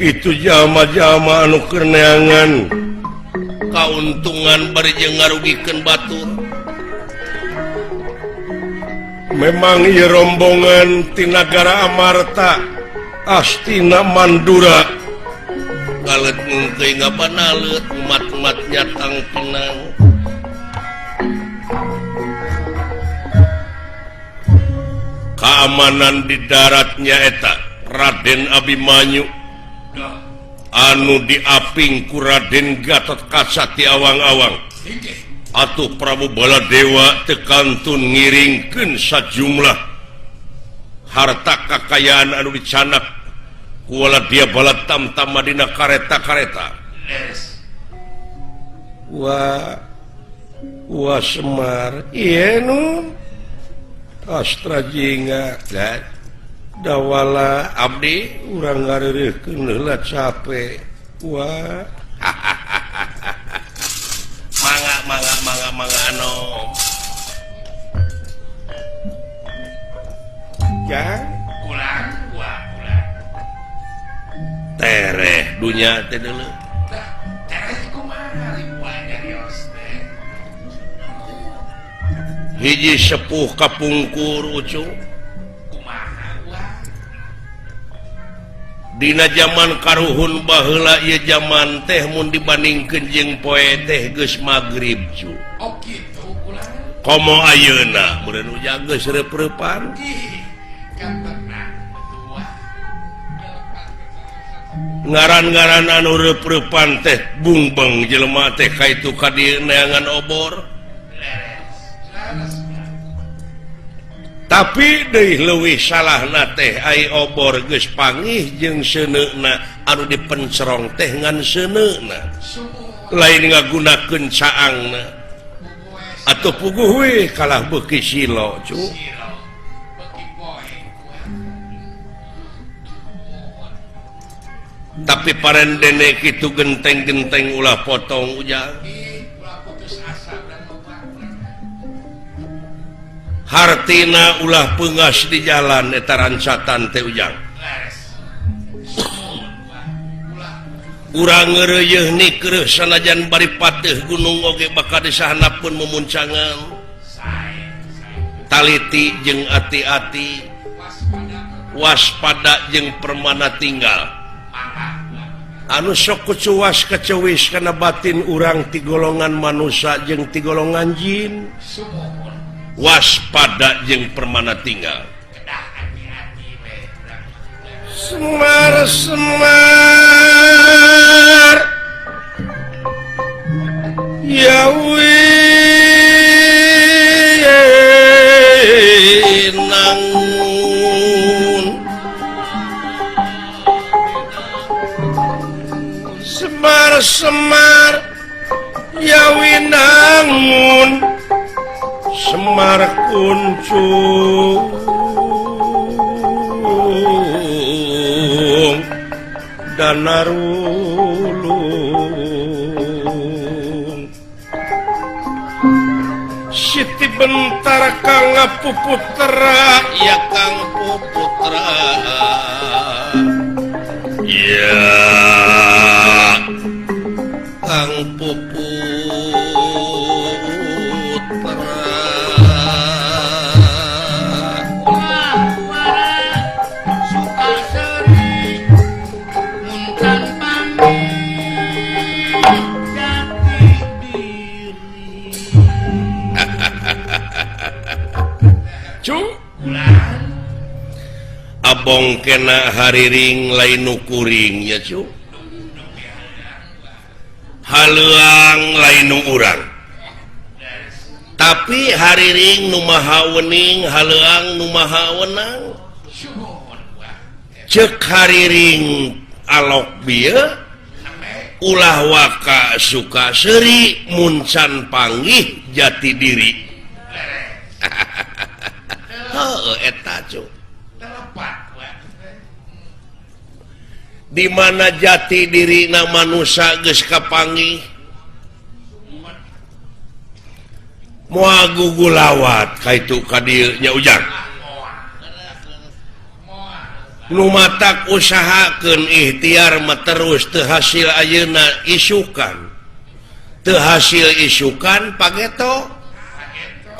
Kitu jalma-jalma anu keur neangan kauntungan bari jeung ngarugikeun batur. Memang ieu rombongan ti nagara Amarta Astina Mandura galet mungkin ngapanalet umat-umat nyatang pinang. Keamanan di daratnya eta Raden Abimanyu anu diaping ku Raden Gatot Kaca ti awang-awang. Atuh Prabu Baladewa teu kantun ngiringkeun sajumlah harta kakayaan anu dicanak kuala dia balat tamtama dina kareta-kareta. Wah, wah Semar, ieu nu Astra Jingga dawala abdi urang ngareureuhkeun heula capek. Wah. Mangga mangga mangga mangga anom. Ya, kurang wah kurang. Tereh dunya teh deuleu. Tereh kumaha ripuan nyarios teh. Hiji sepuh kapungkur ucu. Kumaha wah. Dina zaman karuhun baheula ieu zaman teh mun dibandingkeun jeung poe teh geus magrib cu. Oh kitu ulah. Komo ayeuna meureun ujang geus reup-reupan. Ih, katenang wah. Ngaran-ngaran anu reup-reupan teh bungbeng jelema teh ka itu ka dieu neangan obor. Tapi deui leuwih salahna teh ai obor geus pangih jeung seuneuna anu dipencerong teh ngan seuneuna. Lain ngagunakeun caangna. Atuh puguh we kalah beuki silo cu. Tapi parendene kitu genteng-genteng ulah potong ujang. Hartina ulah peungas di jalan eta rancatan teh ujang. Urang ngeureuyeun nikreuh sanajan bari pateuh gunung oge bakal disahanapkeun mumuncangan. Taliti jeung ati-ati, waspada jeung permana tinggal. Anu sok kucuwas kecewis kana batin urang ti golongan manusia jeung ti golongan jin. Waspada jeung permana tinggal. Semar semar ya winangun. Semar semar ya winangun. Semar kuncung danarulung. Siti Bentar Kang Puputra ya Kang Puputra ya Kang Puputra. Abong kena hariring lain nu kuring ya cu. Haleuang lain nu urang. Tapi hariring nu maha wening, haleuang nu maha wenang. Ceuk hariring alok bieu ulah waka suka seuri mun can panggih jati diri. Heuh eta cu. Di mana jati diri na manusia geus kapanggih moal gugulawat ka itu ka dieu nya ujang. Nu matak usahakeun ikhtiar mah terus teu hasil ayeuna isukan. Teu hasil isukan pageto.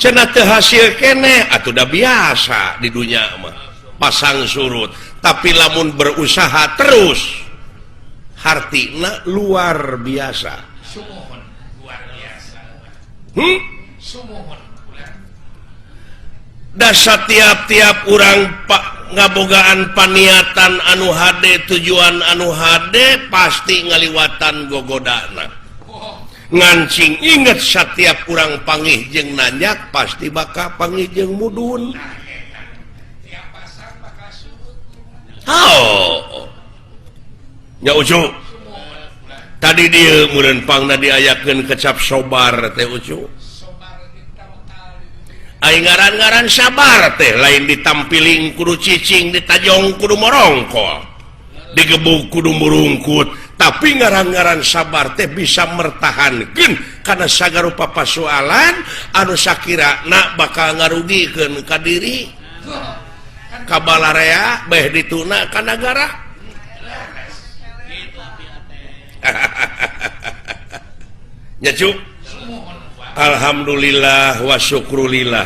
Cenah teu hasil keneh atuh da biasa di dunya mah. Pasang surut, tapi lamun berusaha terus hartina luar biasa. Sumuhun luar biasa. Sumuhun. Dasa tiap-tiap urang ngabogaan paniatan anu hade tujuan anu hade pasti ngaliwatan gogodana. Ngancing inget setiap urang pangih jeung nanyak pasti bakal pangih jeung mudun. Oh. Nya Ucu. Tadi dieu meureun pangna diayakeun kecap sobar teh Ucu. Ai ngaran-ngaran sabar teh lain ditampiling kudu cicing ditajong kudu morongkol digebuk kudu murungkut, tapi ngaran-ngaran sabar teh bisa mertahankeun kana sagarupa pasoalan anu sakirana bakal ngarugikeun ka diri ka balarea beh dituna ka nagara. Nya Cu. Alhamdulillah wa syukrulillah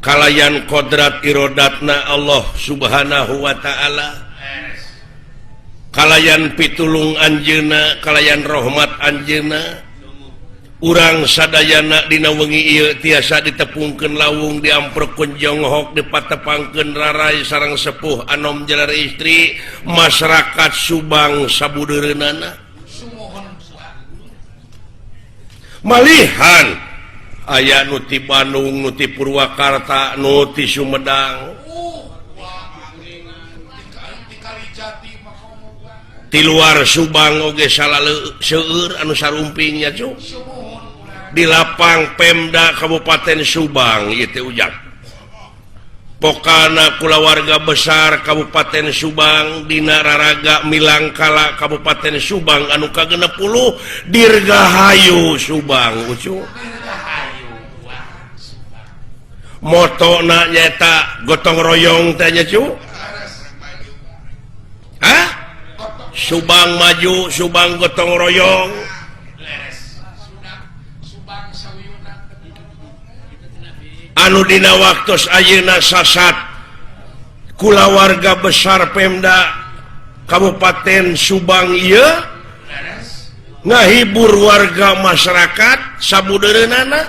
kalayan kodrat irodatna Allah subhanahu wa ta'ala, kalayan pitulung anjeuna, kalayan rahmat anjeuna, urang sadayana dina wengi ieu tiasa ditepungkeun lawung, diamperkeun jonghok, dipatepangkeun rarai sareng sepuh anom jalar istri masyarakat Subang sabudeureunana. Malihan aya nu ti Bandung, nu ti Purwakarta, nu ti Sumedang, ti luar Subang oge seueur anu sarumping nya Cu. Di lapang Pemda Kabupaten Subang ieu teh ujang. Pokana kulawarga besar Kabupaten Subang dina raraga Milangkala Kabupaten Subang anu ka-60 Dirgahayu Subang Ucu. Motona nyaeta gotong royong teh nya Cu. Hah? Subang maju, Subang gotong royong. Anu dina waktos ayeuna sasat kulawarga besar Pemda Kabupaten Subang ieu ngahibur warga masyarakat sabudeureunana,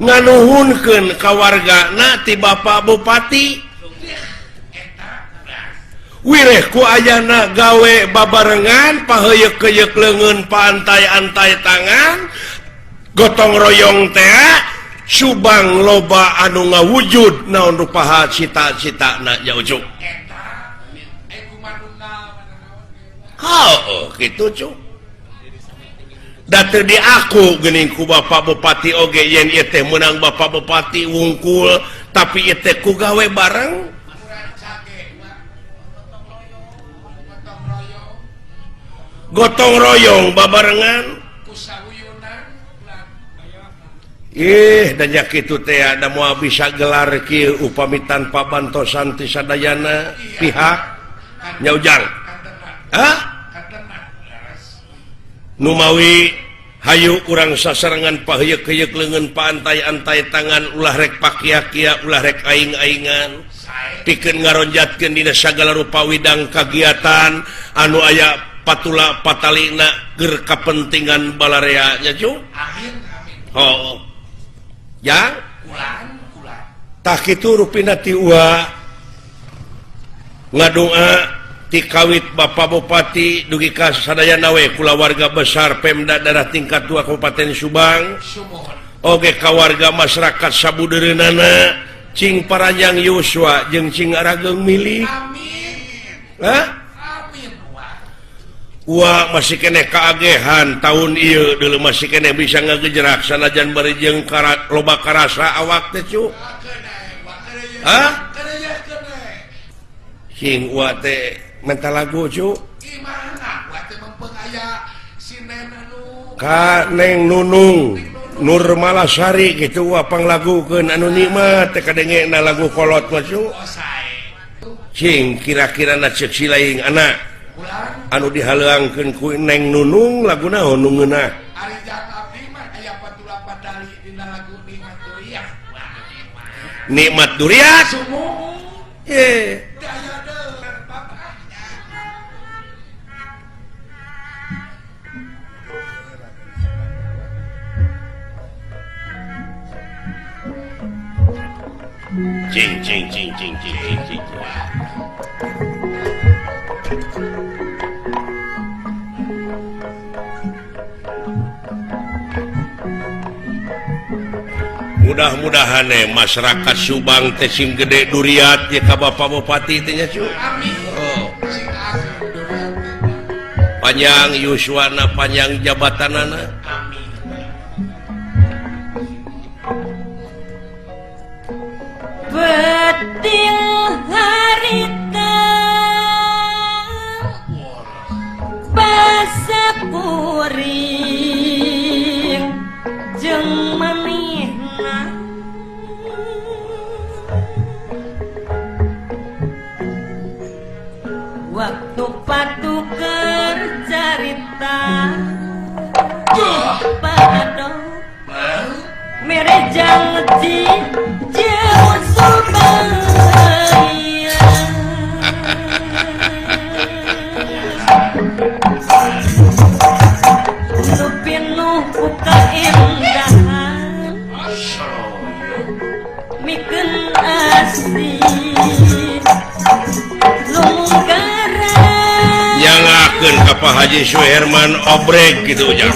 nganuhunkeun ka wargana ti Bapak Bupati. Wireh ku ayana gawe babarengan paheuyeuk-heuyeuk leungeun paantai-antai tangan gotong royong teh Subang loba anu ngawujud naon rupaha cita-citana nya Ucu. Oh, kitu Cu. Da teu diaku geuning ku Bapak Bupati oge yen ieu teh meunang Bapak Bupati wungkul, tapi ieu teh ku gawe bareng. Gotong royong babarengan. Ih, dan kitu teh ada moal bisa gelar kieu upami tanpa bantosan ti sadayana pihak nya Ujang. Hah? Numawi hayu urang sasarengan paheuyeuk-heuyeuk leungeun paantai-antai tangan ulah rek pakia-kia ulah rek aing-aingan pikeun ngaronjatkeun dina sagala rupa widang kagiatan anu aya patula patalina keur kapentingan balarea nya Cu. Oh. Ya, tak itu rupina ti ua ngadoa ti kawit Bapak Bupati dugi ka sadayana we kulawarga besar Pemda daerah tingkat 2 Kabupaten Subang oge ka warga masyarakat sabudeureunana cing paranjang yuswa jeung cing arageung milik. Amin. Hah? Wah masih keneh kaagehan tahun ieu dulu masih keneh bisa ngagejerak sanajan bari jeung loba karasa awak teh Cu. Hah? Sing wa teh menta lagu Cu. Ka Neng Nunung Nurmalasari gitu wa panglagukeun anu nikmat teh kadengena lagu kolot mah Cu. Cing kira-kira na ceuk silaing anak anu dihaleuangkeun ku Neng Nunung lagu naon nu ngeunah? Ari jang abdi mah aya 48 dali dina lagu Nikmat Duriat. Nikmat Duriat. Sumuhun. Eh. Cing cing cing cing cing cing cing. Mudah-mudahan masyarakat Subang teh sing gede duriat ya ka Bapak Bupati teh nya cu. Amin. Oh. Panjang yuswana, panjang jabatanana. Amin. Betil harita basapuring jeung manehna waktu patuker carita pado merejang ji jauh Subang. Nu pinuh ku kaindahan mikeun asih lumunggaran nyangakeun ka Pak Haji Suherman obreg kitu ujang.